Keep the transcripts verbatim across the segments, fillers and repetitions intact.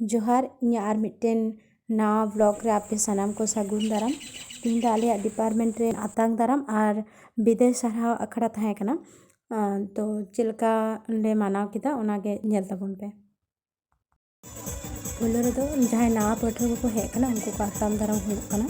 ᱡᱚᱦᱟᱨ, ᱤᱧᱟᱹᱜ ᱟᱨ ᱢᱤᱫᱴᱮᱱ ᱱᱟᱣᱟ ᱵᱞᱚᱜ ᱨᱮ ᱟᱯᱮ ᱥᱟᱱᱟᱢ ᱠᱚ ᱥᱟᱹᱜᱩᱱ ᱫᱟᱨᱟᱢ᱾ ᱛᱮᱦᱮᱧ ᱫᱚ ᱟᱞᱮᱭᱟᱜ ᱰᱤᱯᱟᱨᱴᱢᱮᱱᱴ ᱨᱮ ᱟᱛᱟᱝ ᱫᱟᱨᱟᱢ ᱟᱨ ᱵᱤᱫᱟᱹᱭ ᱥᱟᱨᱦᱟᱣ ᱟᱠᱷᱲᱟ ᱛᱟᱦᱮᱸ ᱠᱟᱱᱟ᱾ ᱟᱸ, ᱛᱚ ᱪᱮᱫ ᱞᱮᱠᱟ ᱞᱮ ᱢᱟᱱᱟᱣ ᱠᱮᱫᱟ, ᱚᱱᱟᱜᱮ ᱧᱮᱞ ᱛᱟᱵᱚᱱ ᱯᱮ᱾ ᱯᱳᱭᱞᱳ ᱨᱮᱫᱚ ᱡᱟᱦᱟᱸᱭ ᱱᱟᱣᱟ ᱯᱟᱹᱴᱷᱩᱣᱟᱹ ᱠᱚᱠᱚ ᱦᱮᱡ ᱟᱠᱟᱱᱟ, ᱩᱱᱠᱩ ᱠᱚ ᱟᱛᱟᱝ ᱫᱟᱨᱟᱢ ᱦᱩᱭᱩᱜ ᱠᱟᱱᱟ᱾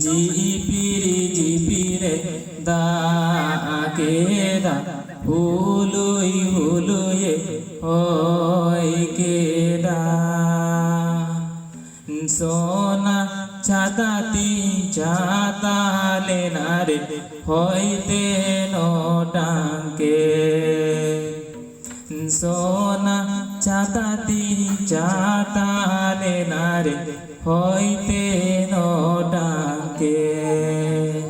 ᱡᱤᱯᱤᱨ ᱡᱤᱯᱤᱨᱮ ᱫᱟᱜ ᱠᱮᱫᱟ, ᱦᱩᱞᱩᱭ ᱦᱩᱞᱩᱭᱮ ᱦᱚᱭ ᱠᱮᱫᱟ᱾ ᱥᱚᱱᱟ ᱪᱷᱟᱛᱟ ᱛᱤᱧ ᱪᱷᱟᱛᱟ ᱞᱮᱱᱟ ᱨᱮ, ᱦᱚᱭᱛᱮ ᱱᱚᱴᱟᱝ ᱠᱮᱫ᱾ ᱥᱚᱱᱟ ᱪᱷᱟᱛᱟ ᱛᱤᱧ ᱪᱷᱟᱛᱟ ᱞᱮᱱᱟ ᱨᱮ, ᱦᱚᱭᱛᱮ ᱱᱚᱴᱟᱝ ᱠᱮᱫ᱾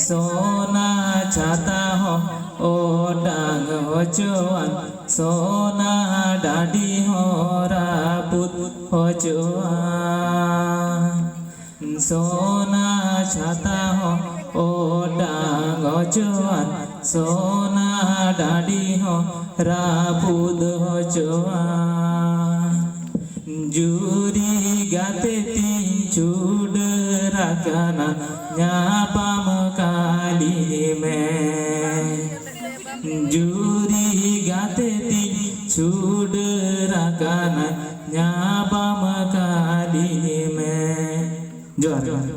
ᱥᱚᱱᱟ ᱪᱷᱟᱛᱟ ᱦᱚᱸ ᱚᱴᱟᱝ ᱦᱚᱪᱚᱣᱟᱱ, ᱥᱚᱱᱟ ᱰᱟᱹᱰᱤ ᱦᱚᱸ ᱨᱟᱹᱯᱩᱫ ᱦᱚᱪᱚᱣᱟᱱ᱾ ᱥᱚᱱᱟ ᱪᱷᱟᱛᱟ ᱦᱚᱸ ᱚᱴᱟᱝ ᱦᱚᱪᱚᱣᱟᱱ, ᱥᱚᱱᱟ ᱰᱟᱹᱰᱤ ᱦᱚᱸ ᱨᱟᱹᱯᱩᱫ ᱦᱚᱪᱚᱣᱟᱱ᱾ ᱡᱩᱨᱤ ᱜᱟᱛᱮ ᱛᱤᱧ ᱪᱷᱩᱰᱟᱹᱨ ᱟᱠᱟᱱᱟ, ᱧᱟᱯᱟᱢ ᱠᱟᱞᱤᱧ ᱢᱮ᱾ ᱡᱩᱨᱤ ᱜᱟᱛᱮ ᱛᱤᱧ ᱪᱷᱩᱰᱟᱹᱨ ᱟᱠᱟᱱᱟ, ᱧᱟᱯᱟᱢ ᱠᱟᱞᱤᱧ ᱢᱮ᱾ ᱡᱚᱦᱟᱨ, ᱡᱚᱦᱟᱨ᱾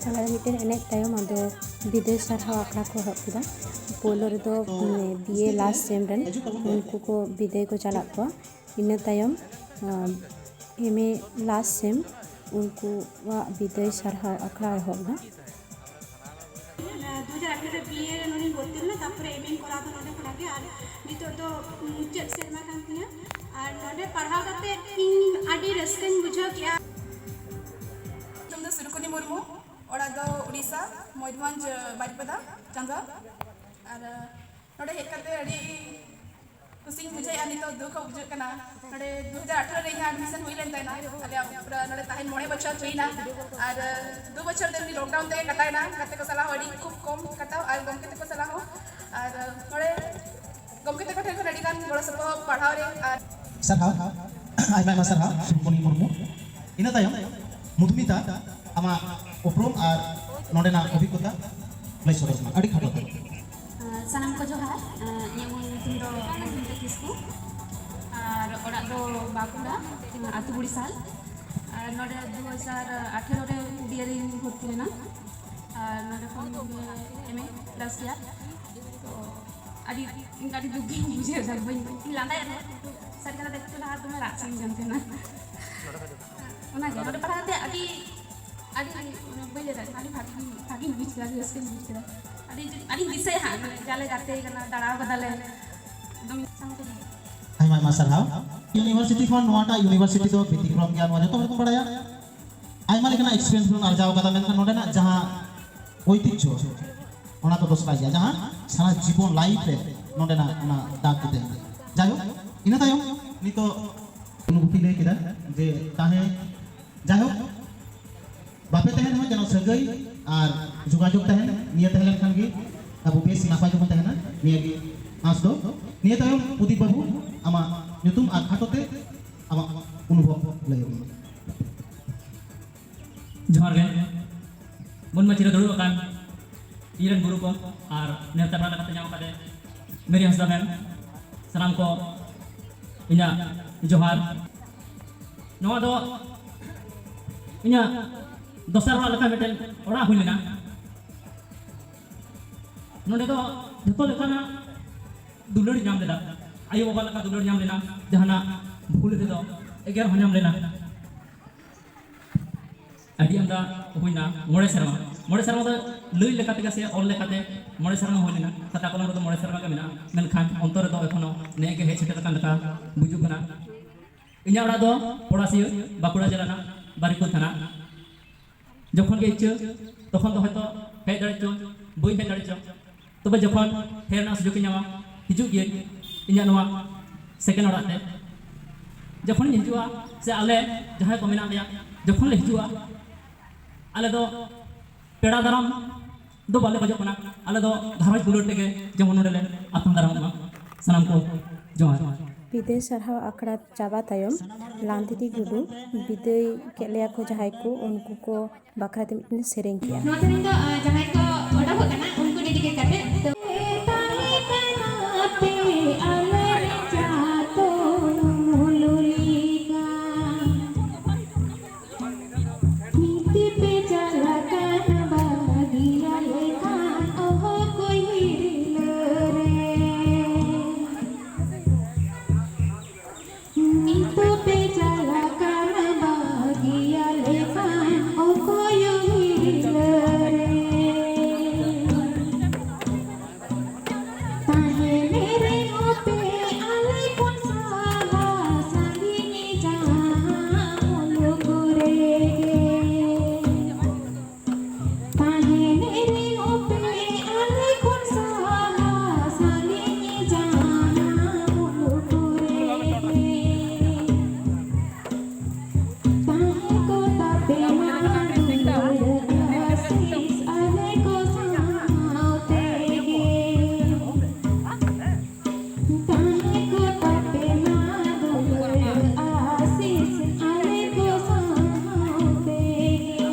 ᱛᱟᱦᱞᱮ ᱢᱤᱫᱴᱮᱱ ᱮᱱᱮᱡ ᱛᱟᱭᱚᱢ ᱟᱫᱚ ᱵᱤᱫᱟᱹᱭ ᱥᱟᱨᱦᱟᱣ ᱟᱠᱷᱲᱟ ᱠᱚ ᱮᱦᱚᱵ ᱠᱮᱫᱟ᱾ ᱯᱳᱭᱞᱳ ᱨᱮᱫᱚ, ᱩᱢ, ᱵᱤ ᱮ ᱞᱟᱥᱴ ᱥᱮᱢ ᱨᱮᱱ ᱩᱱᱠᱩ ᱠᱚ ᱵᱤᱫᱟᱹᱭ ᱠᱚ ᱪᱟᱞᱟᱜ ᱠᱚᱣᱟ᱾ ᱤᱱᱟᱹ ᱛᱟᱭᱚᱢ, ᱟᱢ, ᱮᱢ ᱮ ᱞᱟᱥᱴ ᱥᱮᱢ, ᱩᱱᱠᱩᱣᱟᱜ ᱵᱤᱫᱟᱹᱭ ᱥᱟᱨᱦᱟᱣ ᱟᱠᱷᱲᱟ ᱮᱦᱚᱵ ᱮᱱᱟ᱾ ᱫᱩ ᱦᱟᱡᱟᱨ ᱟᱴᱷᱟᱨᱚ ᱨᱮ ᱵᱤ ᱮ ᱨᱮ ᱱᱚᱰᱮᱧ ᱵᱷᱚᱨᱛᱤ ᱞᱮᱱᱟ, ᱛᱟᱨᱯᱚᱨᱮ ᱮᱢ ᱮᱧ ᱠᱚᱨᱟᱣ ᱫᱟ ᱱᱚᱰᱮ ᱠᱷᱚᱱᱟᱜ ᱜᱮ᱾ ᱟᱨ ᱱᱤᱛᱚᱜ ᱫᱚ ᱢᱩᱪᱟᱹᱫ ᱥᱮᱨᱢᱟ ᱠᱟᱱ ᱛᱤᱧᱟᱹ᱾ ᱟᱨ ᱱᱚᱰᱮ ᱯᱟᱲᱦᱟᱣ ᱠᱟᱛᱮ ᱤᱧ ᱟᱹᱰᱤ ᱨᱟᱹᱥᱠᱟᱹᱧ ᱵᱩᱡᱷᱟᱹᱣ ᱠᱮᱜᱼᱟ᱾ ᱧᱩᱛᱩᱢ ᱫᱚ ᱥᱩᱨᱩᱠᱩᱱᱤ ᱢᱩᱨᱢᱩ᱾ ᱚᱲᱟᱜ ᱫᱚ ᱩᱲᱤᱥᱥᱟ, ᱢᱚᱭᱩᱨᱵᱷᱚᱸᱡᱽ, ᱵᱟᱨᱤᱯᱟᱫᱟ ᱪᱟᱸᱫᱣᱟ᱾ ᱟᱨ ᱱᱚᱰᱮ ᱦᱮᱡ ᱠᱟᱛᱮ ᱟᱹᱰᱤ ᱠᱩᱥᱤᱧ ᱵᱩᱡᱷᱟᱹᱣᱮᱫᱼᱟ, ᱱᱤᱛᱚᱜ ᱫᱩᱠ ᱦᱚᱸ ᱵᱩᱡᱷᱟᱹᱜ ᱠᱟᱱᱟ᱾ ᱱᱚᱰᱮ ᱫᱩ ᱦᱟᱡᱟᱨ ᱟᱴᱷᱟᱨᱚ ᱨᱮ ᱤᱧᱟᱹᱜ admission ᱦᱩᱭ ᱞᱮᱱ ᱛᱟᱦᱮᱱᱟ᱾ ᱟᱞᱮᱭᱟᱜ ᱯᱩᱨᱟᱹ ᱱᱚᱰᱮ ᱛᱟᱦᱮᱱ ᱢᱚᱬᱮ ᱵᱚᱪᱷᱚᱨ ᱦᱩᱭᱱᱟ᱾ ᱟᱨ ᱫᱩ ᱵᱚᱪᱷᱚᱨ ᱫᱚ ᱮᱢᱱᱤ lockdown ᱛᱮᱜᱮ ᱠᱟᱴᱟᱣᱮᱱᱟ, ᱜᱟᱛᱮ ᱠᱚ ᱥᱟᱞᱟᱜ ᱦᱚᱸ ᱟᱹᱰᱤ ᱠᱷᱩᱵ ᱠᱚᱢ ᱠᱟᱴᱟᱣ, ᱟᱨ ᱜᱚᱢᱠᱮ ᱛᱟᱠᱚ ᱥᱟᱞᱟᱜ ᱦᱚᱸ᱾ ᱟᱨ ᱱᱚᱰᱮ ᱜᱚᱢᱠᱮ ᱛᱟᱠᱚ ᱴᱷᱮᱱ ᱠᱷᱚᱱ ᱟᱹᱰᱤ ᱜᱟᱱ ᱜᱚᱲᱚ ᱥᱚᱯᱚᱦᱚᱫ ᱯᱟᱲᱦᱟᱣ ᱨᱮ᱾ ᱟᱨ ᱥᱟᱨᱦᱟᱣ, ᱟᱭᱢᱟ ᱟᱭᱢᱟ ᱥᱟᱨᱦᱟᱣ ᱥᱩᱵᱷᱚᱢᱚᱱᱤ ᱢᱩᱨᱢᱩ᱾ ᱤᱱᱟᱹ ᱛᱟᱭᱚᱢ ᱢᱚᱫᱷᱩᱢᱤᱛᱟ, ᱟᱢᱟᱜ ᱩᱯᱨᱩᱢ ᱟᱨ ᱱᱚᱰᱮᱱᱟᱜ ᱚᱵᱷᱤᱜᱽᱜᱚᱛᱟ ᱞᱟᱹᱭ ᱥᱚᱫᱚᱨ ᱢᱮ, ᱟᱹᱰᱤ ᱠᱷᱟᱴᱚ ᱛᱮ᱾ ᱟᱸ, ᱥᱟᱱᱟᱢ ᱠᱚ ᱡᱚᱦᱟᱨ᱾ ᱟᱸ, ᱤᱧᱟᱹᱜ ᱧᱩᱛᱩᱢ ᱫᱚ ᱢᱚᱫᱷᱩᱢᱤᱛᱟ ᱠᱤᱥᱠᱩ ᱟᱨ ᱚᱲᱟᱜ ᱫᱚ ᱵᱟᱸᱠᱩᱲᱟ, ᱟᱸ, ᱟᱹᱛᱩ ᱵᱩᱲᱤᱥᱟᱞ᱾ ᱟᱨ ᱱᱚᱰᱮ ᱫᱩ ᱦᱟᱡᱟᱨ ᱟᱴᱷᱮᱨᱚ ᱨᱮ ᱩᱰᱤᱭᱟ ᱨᱤᱧ ᱵᱷᱚᱨᱛᱤ ᱞᱮᱱᱟ᱾ ᱟᱨ ᱱᱚᱰᱮ ᱠᱷᱚᱱ ᱜᱮ M A last year᱾ ᱛᱚ ᱟᱹᱰᱤ, ᱟᱹᱰᱤ ᱫᱩᱠ ᱜᱤᱧ ᱵᱩᱡᱷᱟᱹᱣ ᱮᱫᱟ, ᱵᱟᱹᱧ ᱞᱟᱸᱫᱟᱭᱮᱫ ᱨᱮᱦᱚᱸ, ᱠᱤᱱᱛᱩ ᱥᱟᱹᱨᱤ ᱠᱟᱛᱷᱟ ᱞᱟᱹᱭ ᱛᱮᱫᱚ ᱞᱟᱦᱟ ᱫᱚᱢᱮ ᱨᱟᱜ ᱥᱟᱱᱟᱧ ᱠᱟᱱ ᱛᱟᱦᱮᱱᱟ᱾ ᱚᱱᱟᱜᱮ ᱱᱚᱰᱮ ᱯᱟᱲᱦᱟᱣ ᱠᱟᱛᱮ ᱟᱹᱰᱤ, ᱟᱹᱰᱤ, ᱵᱟᱹᱧ ᱞᱟᱹᱭ ᱫᱟᱲᱮᱭᱟᱜ ᱠᱟᱱᱟ, ᱟᱹᱰᱤ ᱵᱷᱟᱜᱮ, ᱵᱷᱟᱜᱮᱧ ᱵᱩᱡᱽ ᱠᱮᱫᱟ, ᱟᱹᱰᱤ ᱨᱟᱹᱥᱠᱟᱹᱧ ᱵᱩᱡᱽ ᱠᱮᱫᱟ᱾ ᱟᱹᱰᱤ, ᱟᱹᱰᱤᱧ ᱫᱤᱥᱟᱹᱭᱟ ᱦᱟᱸᱜ, ᱢᱟᱱᱮ ᱡᱟᱞᱮ ᱜᱟᱛᱮ ᱠᱟᱱᱟ, ᱫᱟᱬᱟᱣ ᱠᱟᱫᱟᱞᱮ, ᱮᱠᱫᱚᱢ ᱥᱟᱶᱛᱮ᱾ ᱟᱭᱢᱟ ᱟᱭᱢᱟ ᱥᱟᱨᱦᱟᱣ᱾ ᱤᱭᱩᱱᱤᱵᱷᱟᱨᱥᱤᱴᱤ ᱠᱷᱚᱱ ᱱᱚᱣᱟᱴᱟᱜ ᱤᱭᱩᱱᱤᱵᱷᱟᱨᱥᱤᱴᱤ ᱫᱚ ᱵᱮᱛᱤᱠᱨᱚᱢ ᱜᱮᱭᱟ, ᱱᱚᱣᱟ ᱡᱚᱛᱚ ᱦᱚᱲ ᱵᱚᱱ ᱵᱟᱲᱟᱭᱟ᱾ ᱟᱭᱢᱟ ᱞᱮᱠᱟᱱᱟᱜ experience ᱵᱚᱱ ᱟᱨᱡᱟᱣ ᱠᱟᱫᱟ, ᱢᱮᱱᱠᱷᱟᱱ ᱱᱚᱰᱮᱱᱟᱜ ᱡᱟᱦᱟᱸ ᱳᱭᱛᱤᱡᱽᱡᱷᱚ, ᱚᱱᱟ ᱫᱚ ᱫᱚᱥᱨᱟ ᱜᱮᱭᱟ, ᱡᱟᱦᱟᱸ ᱥᱟᱨᱟ ᱡᱤᱵᱚᱱ life ᱨᱮ ᱱᱚᱰᱮᱱᱟᱜ ᱚᱱᱟ ᱫᱟᱜᱽ ᱠᱚ ᱛᱟᱦᱮᱱᱟ᱾ ᱡᱟᱭᱦᱳᱠ, ᱤᱱᱟᱹ ᱛᱟᱭᱚᱢ ᱱᱤᱛᱚᱜ ᱚᱱᱩᱵᱷᱩᱛᱤ ᱞᱟᱹᱭ ᱠᱮᱫᱟ ᱡᱮ ᱛᱟᱦᱮᱸ, ᱡᱟᱭᱦᱳᱠ, ᱵᱟᱯᱮ ᱛᱟᱦᱮᱱ ᱨᱮᱦᱚᱸ ᱡᱮᱱᱚ ᱥᱟᱹᱜᱟᱹᱭ ᱟᱨ ᱡᱳᱜᱟᱡᱳᱜᱽ ᱛᱟᱦᱮᱱ, ᱱᱤᱭᱟᱹ ᱛᱟᱦᱮᱸ ᱞᱮᱱᱠᱷᱟᱱ ᱜᱮ ᱟᱵᱚ ᱵᱮᱥ ᱱᱟᱯᱟᱭ ᱛᱮᱵᱚᱱ ᱛᱟᱦᱮᱱᱟ, ᱱᱤᱭᱟᱹ ᱜᱮ ᱟᱸᱥ ᱫᱚ᱾ ᱱᱤᱭᱟᱹ ᱛᱟᱭᱚᱢ ᱯᱨᱚᱫᱤᱯ ᱵᱟᱹᱵᱩ, ᱟᱢᱟᱜ ᱧᱩᱛᱩᱢ ᱟᱨ ᱠᱷᱟᱴᱚ ᱛᱮ ᱟᱢᱟᱜ ᱚᱱᱩᱵᱷᱚᱵ ᱞᱟᱹᱭ ᱢᱮ᱾ ᱡᱚᱦᱟᱨ ᱜᱮ᱾ ᱢᱟᱹᱱ ᱢᱟᱹᱪᱤ ᱨᱮ ᱫᱩᱲᱩᱵ ᱟᱠᱟᱱ ᱤᱧ ᱨᱮᱱ ᱜᱩᱨᱩ ᱠᱚ ᱟᱨ ᱱᱮᱣᱛᱟ ᱯᱮᱲᱟ ᱞᱮᱠᱟᱛᱮ ᱧᱟᱢ ᱟᱠᱟᱫᱮ ᱢᱮᱨᱤ ᱦᱟᱸᱥᱫᱟ ᱢᱮᱢ, ᱥᱟᱱᱟᱢ ᱠᱚ ᱤᱧᱟᱹᱜ ᱡᱚᱦᱟᱨ᱾ ᱱᱚᱣᱟ ᱫᱚ ᱤᱧᱟᱹᱜ ᱫᱚᱥᱟᱨ ᱚᱲᱟᱜ ᱞᱮᱠᱟ ᱢᱤᱫᱴᱮᱱ ᱚᱲᱟᱜ ᱦᱩᱭ ᱞᱮᱱᱟ᱾ ᱱᱚᱰᱮ ᱫᱚ ᱡᱷᱚᱛᱚ ᱞᱮᱠᱟᱱᱟᱜ ᱫᱩᱞᱟᱹᱲ ᱧᱟᱢ ᱞᱮᱫᱟ, ᱟᱭᱳ ᱵᱟᱵᱟ ᱞᱮᱠᱟ ᱫᱩᱞᱟᱹᱲ ᱧᱟᱢ ᱞᱮᱱᱟ, ᱡᱟᱦᱟᱱᱟᱜ ᱵᱷᱩᱞ ᱨᱮᱫᱚ ᱮᱜᱮᱨ ᱦᱚᱸ ᱧᱟᱢ ᱞᱮᱱᱟ᱾ ᱟᱹᱰᱤ ᱟᱢᱫᱟ ᱦᱩᱭᱱᱟ, ᱢᱚᱬᱮ ᱥᱮᱨᱢᱟ᱾ ᱢᱚᱬᱮ ᱥᱮᱨᱢᱟ ᱫᱚ ᱞᱟᱹᱭ ᱞᱮᱠᱟ ᱛᱮᱜᱮ ᱥᱮ ᱚᱞ ᱞᱮᱠᱟᱛᱮ ᱢᱚᱬᱮ ᱥᱮᱨᱢᱟ ᱦᱩᱭ ᱞᱮᱱᱟ᱾ ᱠᱷᱟᱛᱟ ᱠᱚᱞᱚᱢ ᱨᱮᱫᱚ ᱢᱚᱬᱮ ᱥᱮᱨᱢᱟ ᱜᱮ ᱢᱮᱱᱟᱜᱼᱟ, ᱢᱮᱱᱠᱷᱟᱱ ᱚᱱᱛᱚᱨ ᱨᱮᱫᱚ ᱮᱠᱷᱚᱱᱳ ᱱᱮᱜᱼᱮ ᱜᱮ ᱦᱮᱡ ᱥᱮᱴᱮᱨ ᱟᱠᱟᱱ ᱞᱮᱠᱟ ᱵᱩᱡᱩᱜ ᱠᱟᱱᱟ᱾ ᱤᱧᱟᱹᱜ ᱚᱲᱟᱜ ᱫᱚ ᱯᱚᱲᱟᱥᱤᱭᱟᱹ, ᱵᱟᱸᱠᱩᱲᱟ ᱡᱮᱞᱟ ᱨᱮᱱᱟᱜ ᱵᱟᱨᱤᱠᱩᱞ ᱛᱷᱟᱱᱟ᱾ ᱡᱚᱠᱷᱚᱱ ᱜᱮ ᱤᱪᱪᱷᱟᱹ, ᱛᱚᱠᱷᱚᱱ ᱫᱚ ᱦᱚᱭᱛᱚ ᱦᱮᱡ ᱫᱟᱲᱮ ᱪᱚ, ᱵᱟᱹᱧ ᱦᱮᱡ ᱫᱟᱲᱮ ᱪᱚ, ᱛᱚᱵᱮ ᱡᱚᱠᱷᱚᱱ ᱦᱮᱡ ᱨᱮᱱᱟᱜ ᱥᱩᱡᱳᱜᱽ ᱤᱧ ᱧᱟᱢᱟ, ᱦᱤᱡᱩᱜ ᱜᱤᱭᱟᱹᱧ ᱤᱧᱟᱹᱜ ᱱᱚᱣᱟ ᱥᱮᱠᱮᱱᱰ ᱚᱲᱟᱜ ᱛᱮ᱾ ᱡᱚᱠᱷᱚᱱᱤᱧ ᱦᱤᱡᱩᱜᱼᱟ, ᱥᱮ ᱟᱞᱮ ᱡᱟᱦᱟᱸᱭ ᱠᱚ ᱢᱮᱱᱟᱜ ᱞᱮᱭᱟ, ᱡᱚᱠᱷᱚᱱ ᱞᱮ ᱦᱤᱡᱩᱜᱼᱟ, ᱟᱞᱮ ᱫᱚ ᱯᱮᱲᱟ ᱫᱟᱨᱟᱢ ᱫᱚ ᱵᱟᱞᱮ ᱠᱷᱚᱡᱚᱜ ᱠᱟᱱᱟ, ᱟᱞᱮ ᱫᱚ ᱜᱷᱟᱨᱚᱸᱡᱽ ᱫᱩᱞᱟᱹᱲ ᱛᱮᱜᱮ ᱡᱮᱢᱚᱱ ᱱᱚᱰᱮ ᱞᱮ ᱟᱛᱟᱝ ᱫᱟᱨᱟᱢᱚᱜ ᱢᱟ᱾ ᱥᱟᱱᱟᱢ ᱠᱚ ᱡᱚᱦᱟᱨ᱾ ᱵᱤᱫᱟᱹᱭ ᱥᱟᱨᱦᱟᱣ ᱟᱠᱷᱲᱟ ᱪᱟᱵᱟ ᱛᱟᱭᱚᱢ ᱞᱟᱝᱛᱤᱛᱤ ᱜᱩᱰᱩ ᱵᱤᱫᱟᱹᱭ ᱠᱮᱫ ᱞᱮᱭᱟ ᱠᱚ ᱡᱟᱦᱟᱸᱭ ᱠᱚ, ᱩᱱᱠᱩ ᱠᱚ ᱵᱟᱠᱷᱨᱟ ᱛᱮ ᱢᱤᱫᱴᱮᱱ ᱥᱮᱨᱮᱧ ᱠᱮᱜᱼᱟ᱾ ᱱᱚᱣᱟ ᱥᱮᱨᱮᱧ ᱫᱚ, ᱟᱸ, ᱡᱟᱦᱟᱸᱭ ᱠᱚ ᱚᱰᱚᱠᱚᱜ ᱠᱟᱱᱟ, ᱩᱱᱠᱩ dedicate ᱠᱟᱛᱮ᱾ ᱛᱚ ᱛᱟᱦᱮᱸ ᱠᱟᱱᱟ ᱯᱮ ᱟᱞᱮ ᱨᱮᱱ ᱪᱟᱛᱚᱢ ᱞᱩᱞᱤᱠᱟ᱾ ᱱᱤᱛ ᱯᱮ ᱪᱟᱞᱟᱜ ᱠᱟᱱᱟ ᱵᱟᱹᱜᱤᱭᱟᱞᱮ ᱠᱷᱟᱱ ᱚᱦᱚ ᱠᱚᱭ ᱦᱤᱨᱞᱟᱹ ᱨᱮ᱾ ᱱᱤᱛ ᱯᱮ ᱪᱟᱞᱟᱜ ᱠᱟᱱᱟ ᱵᱟᱹᱜᱤᱭᱟᱞᱮ ᱠᱷᱟᱱ ᱚᱠᱚᱭ ᱦᱤᱨᱞᱟᱹ ᱨᱮ᱾ ᱛᱟᱦᱮᱱ ᱨᱮᱦᱚᱸ ᱯᱮ ᱟᱞᱮ ᱠᱷᱚᱱ ᱥᱟᱦᱟ ᱥᱟᱺᱜᱤᱧ ᱡᱟᱦᱟᱸ ᱢᱩᱞᱩᱠ ᱨᱮᱜᱮ᱾ ᱛᱟᱦᱮᱱ ᱨᱮᱦᱚᱸ ᱯᱮ ᱟᱞᱮ ᱠᱷᱚᱱ ᱥᱟᱦᱟ ᱥᱟᱺᱜᱤᱧ ᱡᱟᱦᱟᱸ ᱢᱩᱞᱩᱠ ᱨᱮᱜᱮ᱾ ᱛᱟᱦᱮᱸ ᱠᱚ ᱛᱟᱯᱮ ᱢᱟ ᱫᱩᱞᱟᱹᱲ ᱟᱥᱤᱥ ᱟᱞᱮ ᱠᱚ ᱥᱟᱶ ᱛᱮᱜᱮ᱾ ᱛᱟᱦᱮᱸ ᱠᱚ ᱛᱟᱯᱮ ᱢᱟ ᱫᱩᱞᱟᱹᱲ ᱟᱥᱤᱥ ᱟᱞᱮ ᱠᱚ ᱥᱟᱶ ᱛᱮᱜᱮ᱾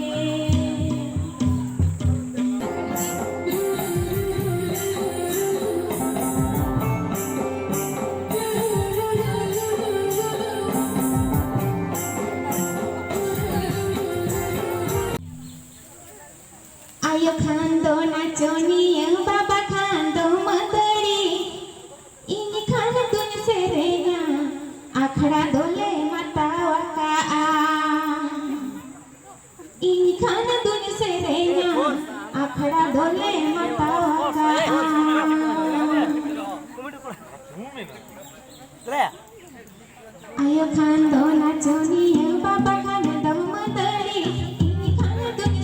ᱟᱭᱳ ᱠᱷᱟᱱ ᱫᱚ ᱱᱟᱪᱚᱱᱤᱭᱟᱹ, ᱵᱟᱵᱟ ᱠᱷᱟᱱ ᱫᱚ ᱢᱟᱹᱫᱟᱹᱲᱤ, ᱤᱧ ᱠᱷᱟᱱ ᱫᱩᱧ ᱥᱮᱨᱮᱧᱟ, ᱟᱠᱷᱲᱟ ᱫᱚᱞᱮ ᱢᱟᱛᱟᱣ ᱟᱠᱟᱜᱼᱟ᱾ ᱤᱧ ᱠᱷᱟᱱ ᱫᱩᱧ ᱥᱮᱨᱮᱧᱟ, ᱟᱠᱷᱲᱟ ᱫᱚᱞᱮ ᱢᱟᱛᱟᱣ ᱟᱠᱟᱜᱼᱟ᱾ ᱟᱭᱳ ᱠᱷᱟᱱ ᱫᱚ ᱱᱟᱪᱚᱱᱤᱭᱟᱹ, ᱵᱟᱵᱟ ᱠᱷᱟᱱ ᱫᱚ ᱢᱟᱹᱫᱟᱹᱲᱤ, ᱤᱧ ᱠᱷᱟᱱ ᱫᱩᱧ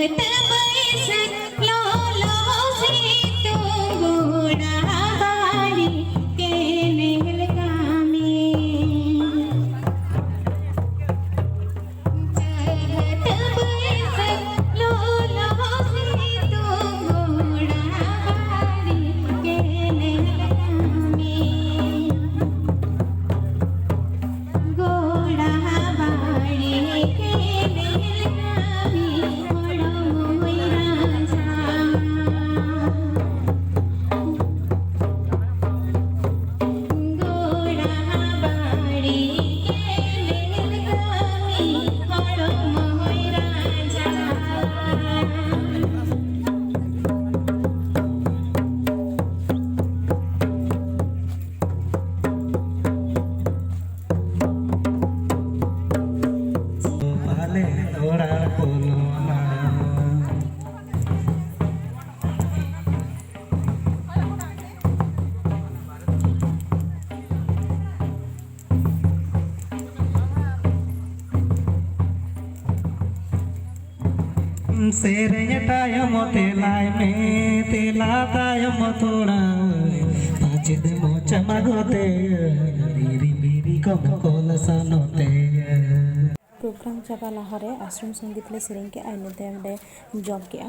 ᱵᱟᱹᱭᱥᱟᱹᱠᱷ ᱞᱚᱞᱚ ᱥᱤᱛᱩᱝ ᱜᱚᱲᱟ ᱵᱟᱲᱮ ᱠᱮᱱᱮᱞ ᱠᱟᱹᱢᱤ᱾ ᱪᱟᱹᱛ ᱵᱟᱹᱭᱥᱟᱹᱠᱷ ᱞᱚᱞᱚ ᱥᱤᱛᱩᱝ ᱜᱚᱲᱟ ᱵᱟᱲᱮ ᱠᱮᱱᱮᱞ ᱠᱟᱹᱢᱤ᱾ ᱜᱚᱲᱟ ᱵᱟᱲᱮ ᱠᱮᱱᱮᱞ ᱠᱟᱹᱢᱤ ᱦᱚᱲᱢᱚᱭ ᱨᱟᱸᱡᱟᱣᱟ᱾ ᱜᱚᱲᱟ ᱵᱟᱲᱮ ᱠᱮᱱᱮᱞ ᱠᱟᱹᱢᱤ ᱦᱚᱲᱢᱚᱭ ᱨᱟᱸᱡᱟᱣᱟ᱾ ᱵᱟᱞᱮ ᱚᱲᱟᱜ ᱵᱚᱞᱚᱱᱟ᱾ ᱥᱮᱨᱮᱧ ᱛᱟᱭᱚᱢ ᱛᱮᱞᱟᱭ ᱢᱮ, ᱛᱮᱞᱟ ᱛᱟᱭᱚᱢ ᱛᱷᱚᱲᱟ ᱯᱟᱪᱮᱫ ᱢᱚᱪᱟ ᱢᱟᱜᱚᱛᱮ ᱨᱤᱨᱤ ᱵᱤᱨᱤ ᱠᱚᱢ ᱠᱚᱞ ᱥᱟᱱᱚᱛᱮ᱾ ᱯᱨᱳᱜᱨᱟᱢ ᱪᱟᱵᱟ ᱞᱟᱦᱟᱨᱮ ᱟᱥᱨᱚᱢ ᱥᱚᱝᱜᱤᱛ ᱞᱮ ᱥᱮᱨᱮᱧ ᱠᱮᱜᱼᱟ, ᱤᱱᱟᱹ ᱛᱟᱭᱚᱢ ᱞᱮ ᱡᱚᱢ ᱠᱮᱜᱼᱟ᱾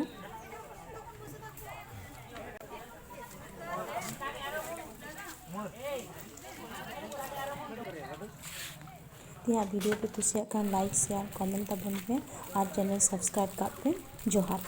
ᱛᱮᱦᱮᱧᱟᱜ ᱵᱷᱤᱰᱤᱭᱳ ᱯᱮ ᱠᱩᱥᱤᱭᱟᱜ ᱠᱷᱟᱱ like, share, comment ᱛᱟᱵᱚᱱ ᱯᱮ ᱟᱨ channel subscribe ᱠᱟᱜ ᱯᱮ᱾ ᱡᱚᱦᱟᱨ᱾